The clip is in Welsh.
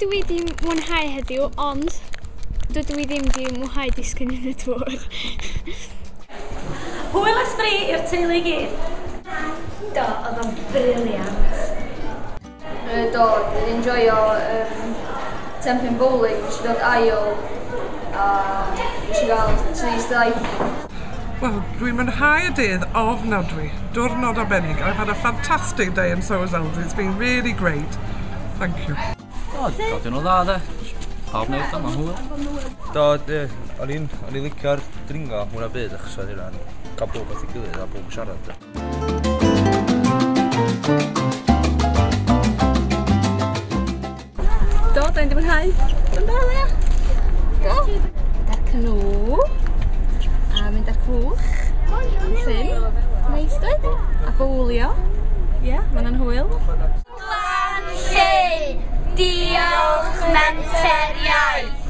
Dydw i 'di mwynhau heddiw, ond dydw i ddim 'di mwynhau disgyn yn y dŵr. Hwyl a sbri i'r teulu i gyd! Do, oedd o'n brilliant. Do, dwi wedi enjoyo tenpin bowling, nes i ddod ail a nes i gael 3 strike. Wel, dwi'n mwynhau y dydd ofnadwy. Diwrnod arbennig. I've had a fantastic day and so has Elsie. It's been really great. Thank you. O, do, dyn nhw dda, de. Pawb wneud o, mae'n hwyl. Do, o'n i'n licio'r dringo mwy na byd achos oedd hynna'n cael bob at ei gilydd a bob yn siarad. De. Do, da ni'n mwynhau. Dwi'n dda, ia. Do. Mynd ar canŵ, a mynd ar cwch, llyn, neis doedd? A bowlio, ie, yeah, ma' hwnna'n hwyl. Glan Llyn! Diolch Menter Iaith!